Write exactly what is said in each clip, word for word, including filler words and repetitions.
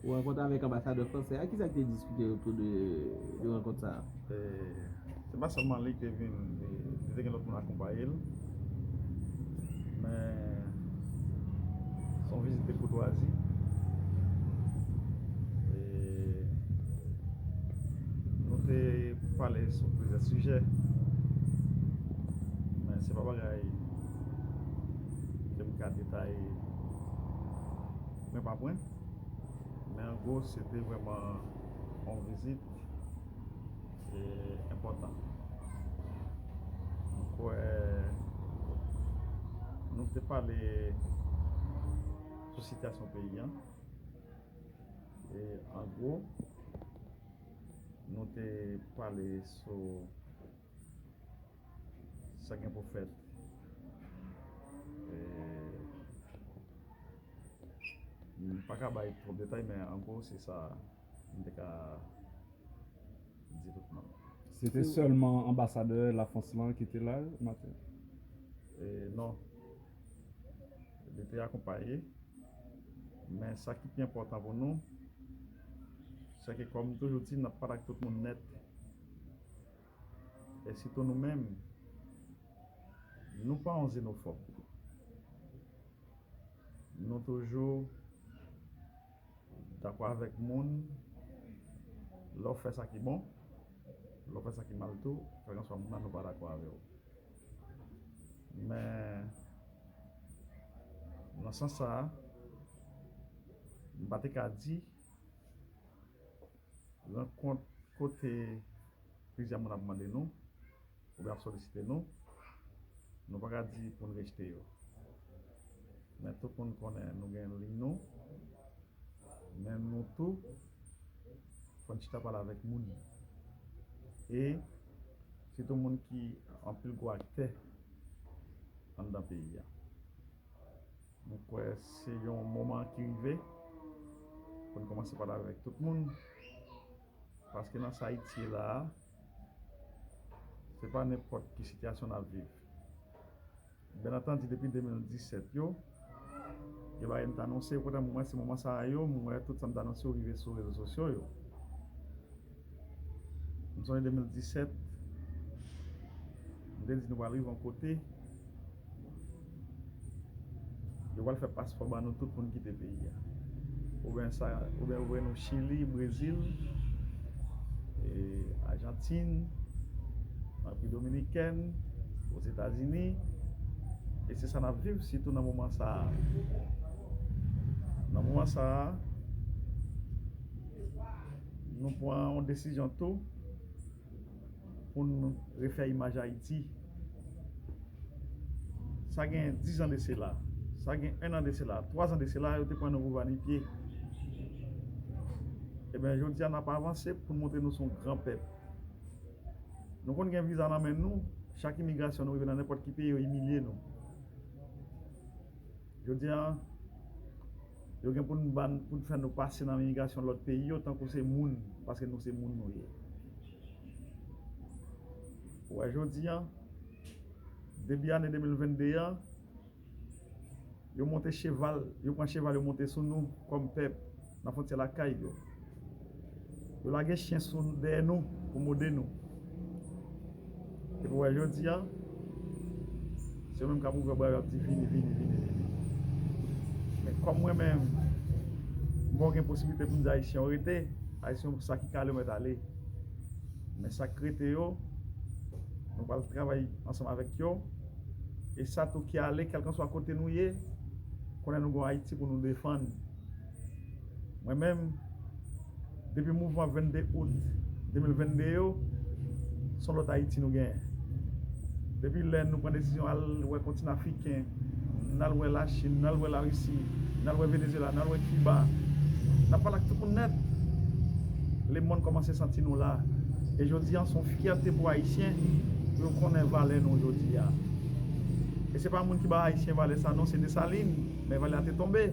Ou rankontre avèk anbasadè fransè a, kisa ki te diskite otou de, de rankont sa a? E, se pa sèlman li ki te vin, e, li te gen lòt moun akonpaye l. Men, se yon vizit de koutwazi. E, nou te pale sou plizyè sijè. Men, se pa bagay ke m ka detaye pwen pa pwen. Men an gwo, se te vrèman yon vizit e, enpòtan. M kwè nou te pale sou sitiyasyon peyi a. E, an gwo, nou te pale sou sa gen pou fèt. E, m pa ka bay twòp detay, men an gwo, se sa m te ka di tout moun. Se te sèlman anbasadè Lafrans lan ki te la maten? E, non. Li te akonpaye. Men sa ki pi enpòtan pou nou, se ke, kòm m toujou di, n ap pale ak tout moun nèt. E sitou nou menm, nou pa yon zenofòb. Nou toujou dakò avèk moun lè w fè sa ki bon, lè w fè sa ki mal tou, kèlkanswa moun nan nou pa dakò avè w. Men, nan sans sa a, m pa te ka di rankont kote plizyè moun ap mande nou, oubyen ap solisite nou, nou pa ka di pou n rejte yo. Men tout moun konnen nou gen liy nou, men nou tou, fò n chita pale avèk moun. E sitou moun ki anpil gwo aktè anndan peyi a. Mwen kwè se yon moman ki rive pou n kòmanse pale avèk tout moun. Paske nan sa Ayiti ye la a, se pa nenpòt ki sitiyasyon n ap viv. Byen antandi, depi de mil disèt yo, gen bagay m t anonse, poutèt mwen, se moman sa a yo, mwen wè tout sa m t anonse yo rive sou rezo sosyo yo. M sonje de mil disèt, m te di nou pral rive yon kote, yo pral fè paspò ban nou tout moun kite peyi a. Oubyen sa, oubyen yo voye nou Chili, Brezil, e, Ajantin, Repiblik Dominikèn, Ozetazini. E se sa n ap viv, sitou nan moman sa a. Nan moman sa a, nou pran yon desizyon tou pou n refè imaj Ayiti. Sa gen diz an de sela, sa gen en an de sela, twa zan de sela, yo te pran nou pou vanipye. Ebyen, jodi a, n ap avanse pou n montre nou se yon gran pèp. Nou konn gen viza nan men nou, chak imigrasyon nou rive nan nenpòt ki peyi, yo imilye nou. Jodi a, yo gen pou n ban, pou n fè nou pase nan imigrasyon lòt peyi yo, tankou se moun, paske nou se moun nou ye. Ou wè, jodi a, depi ane de mil venn de a, yo monte cheval, yo pran cheval, yo monte sou nou kòm pèp nan fwontyè lakay yo. Yo lage chen sou dèyè nou pou mòde nou. Epi w wè jodi a, se yo menm k ap ouvè bra yo, ap di vini, vini, vini, vini. Men kòm mwen menm, m pa gen posiblite pou m di Ayisyen yo rete, Ayisyen yo sa ki ka ale yo mèt ale. Men sa k rete yo, nou pral travay ansanm avèk yo. E sa tou ki ale, kèlkanswa kote nou ye, konnen nou gen yon Ayiti pou nou defann. Mwen menm, depi mouvman venn de out de mil venn de yo, se yon lòt Ayiti nou genyen. Depi lè nou pran desizyon al wè kontinan afriken, n al wè Lachin, n al wè Larisi, n al wè Venezuela, n al wè Kiba, n ap pale ak tout moun nèt. Lemonn kòmanse santi nou la. E jodi a, se yon fyète pou Ayisyen, pou yo konnen valè nou jodi a. E se pa moun ki ba Ayisyen valè sa non, se Desalin, men valè a te tonbe.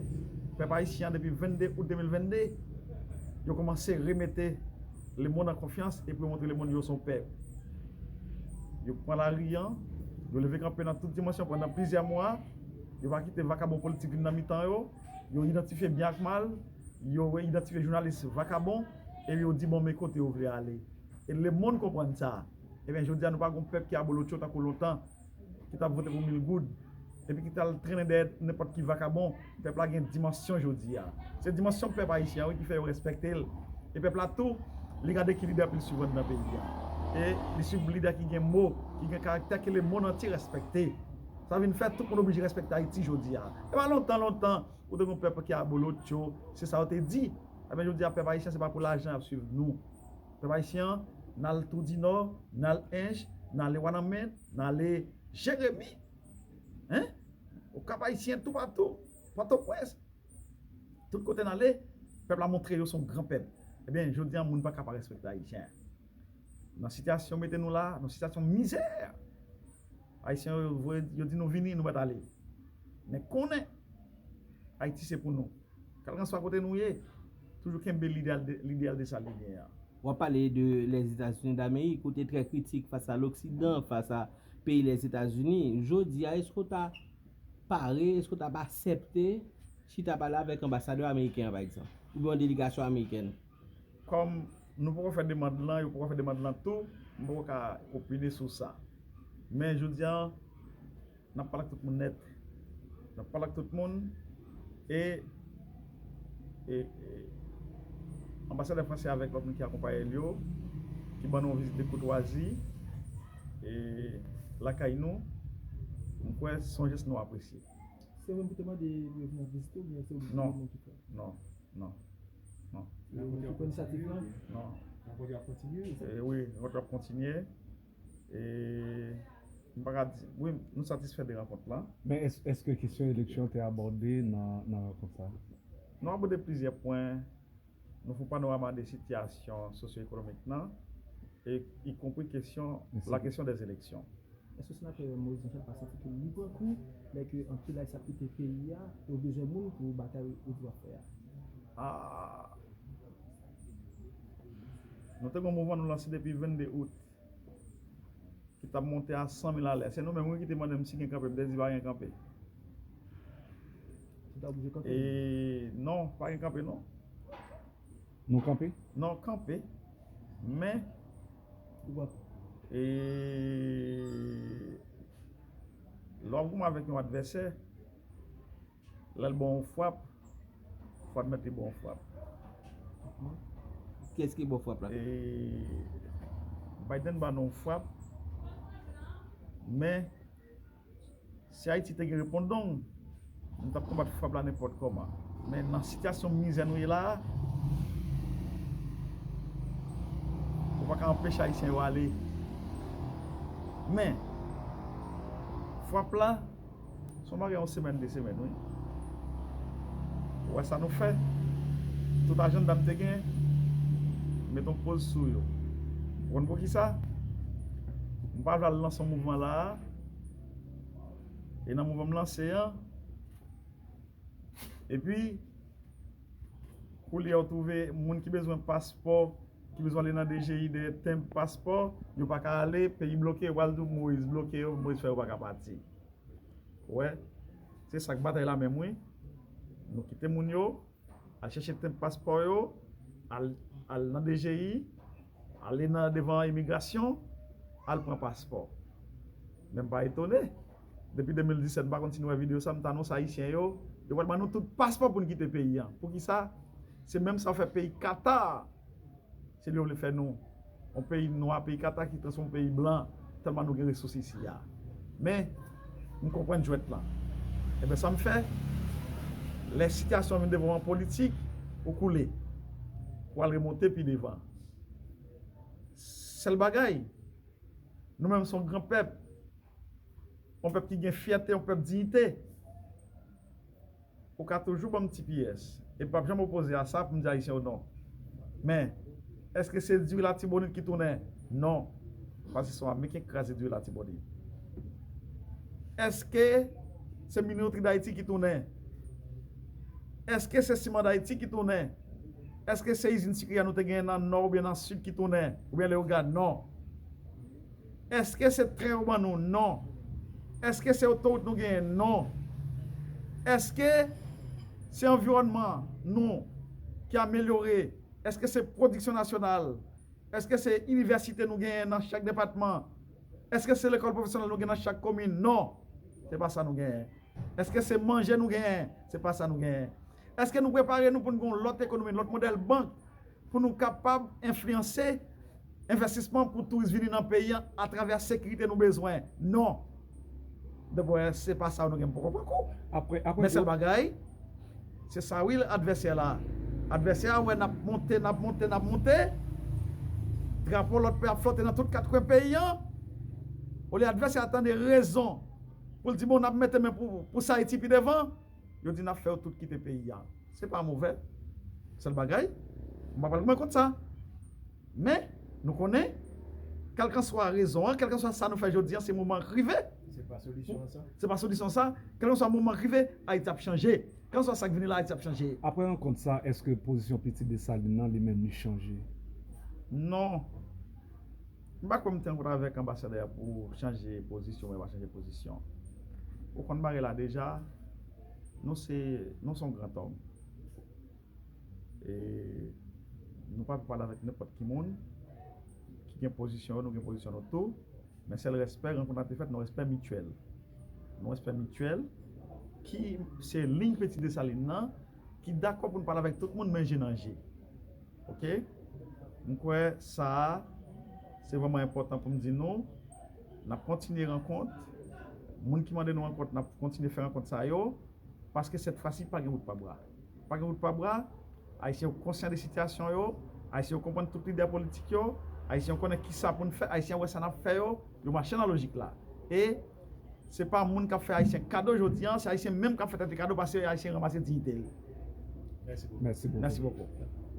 Pèp ayisyen an, depi venn de out de mil venn de, yo kòmanse remete lemonn an konfyans epi yo montre lemonn yo se yon pèp. Yo pran lari a, yo leve kanpe nan tout dimansyon pandan plizyè mwa, yo pa kite vakabon politik vin nan mitan yo, yo idantifye byen ak mal, yo idantifye jounalis vakabon, epi yo di bon men kote yo vle ale. E lemonn konprann sa. Ebyen, jodi a nou pa gon pèp ki abolotcho tankou lontan, ki t ap vote pou mil goud, epi ki t al trennen dèyè nenpòt ki vakabon. Pèp la gen dimansyon jodi a. Se dimansyon pèp ayisyen an wi ki fè yo respekte l. E pèp la tou, li gade ki lidè pou l swiv anndan peyi a. E li swiv lidè ki gen mo, ki gen karaktè, ke lemonn antye respekte. Sa vin fè tout moun oblije respekte Ayiti jodi a. E pa lontan, lontan, ou te gen yon pèp ki abolotcho, se sa yo te di. Ebyen, jodi a, pèp ayisyen, se pa pou lajan y ap swiv nou. Pèp ayisyen an, n al Toudinò, n al Ench, n ale Wanament, n ale Jeremi, en, Okap Ayisyen, toupatou, Pòtoprens. Tout kote n ale, pèp la montre yo se yon gran pèp. Ebyen, jodi a, moun pa ka pa respekte Ayisyen. Nan sitiyasyon mete nou la, nan sitiyasyon mizè, Ayisyen yo voye, yo di nou vini, nou mèt ale. Men konnen, Ayiti se pou nou. Kèlkanswa kote nou ye, toujou kenbe lideyal de, lideyal de sa li gen an. W ap pale de Lèzetazini Damerik, ou te trè kritik fas a Loksidan, fas a peyi Lèzetazini. Jodi a, èske w ta pare, èske w t ap aksepte chita pale avèk anbasadè ameriken an, pa egzanp, oubyen yon delegasyon amerikèn? Kòm nou poko fè demann lan, yo poko fè demann lan tou, m poko ka opine sou sa. Men jodi a, n ap pale ak tout moun nèt. N ap pale ak tout moun e, e, e anbasadè fransè avèk lòt moun ki akonpaye l yo, ki ban nou yon vizit de koutwazi e lakay nou, m kwè se yon jès nou apresye. Se ou menm ki te mande pou yo vin ap vizite w oubyen se ou menm ki fè? Non, non, non. Yo, yo pran inisyativ lan? Non. Rankont yo ap kontinye, se sa? E wi, rankont yo ap kontinye. E m pa ka di, wi, nou satisfè de rankont lan. Men èske kesyon eleksyon te abòde nan, nan rankont sa? Nou abòde plizyè pwen. Nou fè yon panorama de sitiyasyon sosyo-ekonomik lan, e ikonpri kesyon, la kesyon dè eleksyon. Èske senatè Moïse Jean Charles pa santi ke li pran kou lè ke anpil Ayisyen ap kite peyi a, yo bezwen moun pou batay yo di w ap fè a? Ah. Nou te gen yon mouvman nou lanse depi vennde out ki t ap monte a san mil alè. Se nou menm wi ki te mande m si gen kanpe, m te di pa gen kanpe. Ou ta oblije kanpe? E non, pa gen kanpe non. Nou kanpe? Non, kanpe. Men, e lè w ap goumen avèk yon advèsè, lè l ba w yon frap, fò w admèt li ba w yon frap. Kiyès ki ba w frap la? E Biden ba nou yon frap, men si Ayiti te gen repondong, nou t ap konbat frap la nenpòt kòman. Men nan sitiyasyon mizè nou ye la a, ou pa ka anpeche Ayisyen yo ale. Men, frap la, se yon bagay yon semèn, de semèn, wi. Ou wè sa nou fè? Tout ajanda m te gen, m met yon poz sou yo. Ou konn poukisa? M pa vle al lanse yon mouvman la a. E nan mouvman m lanse an, epi, koulye a ou twouve moun ki bezwen paspò, ki bezwen ale nan D G I dèyè tenb paspò, yo pa ka ale, peyi bloke, yo pral di w Moïse bloke yo, Moïse fè yo pa ka pati. Ou wè, se sa k batay la menm wi. Nou kite moun yo, al chèche tenb paspò yo, al, al nan D G I, ale nan devan imigrasyon, al pran paspò. Men m pa etone. Depi de mil disèt, m pa konn si nou wè videyo sa, m t anonse Ayisyen yo, yo pral ban nou tout paspò pou n kite peyi a. Poukisa? Se menm sa yo fè peyi Katar. Se li yo vle fè nou yon peyi nwa, peyi Katar ki transfòme peyi blan, tèlman nou gen resous isi a. Men, m konprann jwèt lan. Ebyen, sa m fè, lè sitiyasyon vin devan w an politik, ou koule. Ou al remonte pi devan. Sèl bagay, nou menm se yon gran pèp. Yon pèp ki gen fyète, yon pèp diyite. Ou ka toujou ban m T P S. E m p ap janm opoze a sa pou m di Ayisyen yo non. Men, èske se diri Latibonit ki tounen? Non. Paske se yon Ameriken ki kraze diri Latibonit. Èske se minotri Dayiti ki tounen? Èske se siman Dayiti ki tounen? Èske se izin sikri a nou te genyen nan Nò oubyen nan Sid ki tounen? Oubyen Leyogàn? Non. Èske se tren yo ban nou? Non. Èske se otowout nou genyen? Non. Èske se anviwònman nou ki amelyore? Èske se pwodiksyon nasyonal? Èske se inivèsite nou genyen nan chak depatman? Èske se lekòl pwofesyonèl nou gen nan chak komin? Non. Se pa sa nou genyen. Èske se manje nou genyen? Se pa sa nou genyen. Èske nou prepare nou pou nou gen yon lòt ekonomi, lòt modèl bank, pou nou kapab enfliyanse envestisman pou touris vini nan peyi an atravè sekirite nou bezwen? Non. Dapre se pa sa nou gen, m poko pran kou. Apre, apre Men sèl bagay, se sa wi advèsè la. Advèsè a wè n ap monte, n ap monte, n ap monte. Drapo lòt peyi ap flote nan tout kat kwen peyi an. Olye advèsè a tande rezon pou l di bon, n ap mete men pou, pou sa Ayiti pi devan, yo di n ap fè yo tout kite peyi a. Se pa movè. Sèl bagay, m pa pral goumen kont sa. Men, nou konnen, kèlkanswa rezon an, kèlkanswa sa nou fè jodi an, se moman k rive. Se pa solisyon an sa. Se pa solisyon sa. Kèlkanswa moman k rive, Ayiti ap chanje. Kèlkanswa sa k vini la, Ayiti ap chanje. Apre rankont sa, èske pozisyon Pitit Desalin nan li menm li chanje? Non. M pa kwè m te rankont avèk anbasadè a pou chanje pozisyon, mwen pa chanje pozisyon. Ou konn bagay la deja, nou se, nou se yon gran òm. E nou pa pou pale avèk nenpòt ki moun ki gen pozisyon yo, nou gen pozisyon nou tou. Men sèl respè, rankont la te fèt nan respè mityèl. Nan respè mityèl, ki se liy Pitit Desalin nan, ki dakò pou n pale avèk tout moun, men je nan je. Oke? M kwè sa a, se vrèman enpòtan pou m di nou, n ap kontinye rankont. Moun ki mande nou rankont, n ap kontinye fè rankont sa yo, paske sèt fwa si pa gen wout pa bra. Pa gen wout pa bra, Ayisyen yo konsyan de sitiyasyon yo, Ayisyen yo konprann tout lidè politik yo, Ayisyen yo konnen ki sa pou n fè, Ayisyen yo wè sa n ap fè yo, yo mache nan lojik la. E se pa moun k ap fè Ayisyen kado jodi an, se Ayisyen menm k ap fè tèt li kado paske Ayisyen ranmase diyite l. Mèsi bokou. Mèsi bokou. Mèsi bokou.